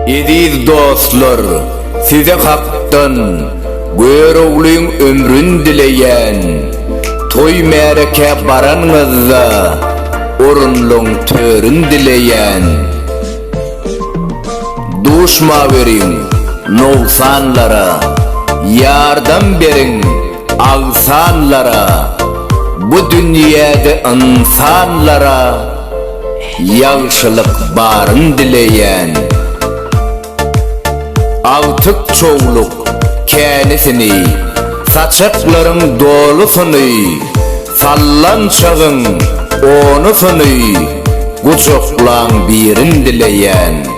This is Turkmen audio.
Eziz dostlar, size Hakdan Göroglyň ömrün dileýän. Toý-märekä baranyňyzda orunlaň törün dileýän. Duşmaweriň nogsanlara, ýardam beriň agsanlara, bu dünýäde ynsanlara ýagşylyk baryn dileýän. Agtyk-çowluk känisini, saçaklaryň dolusyny, sallançagyň onusyny gujaklaň birin dileýän.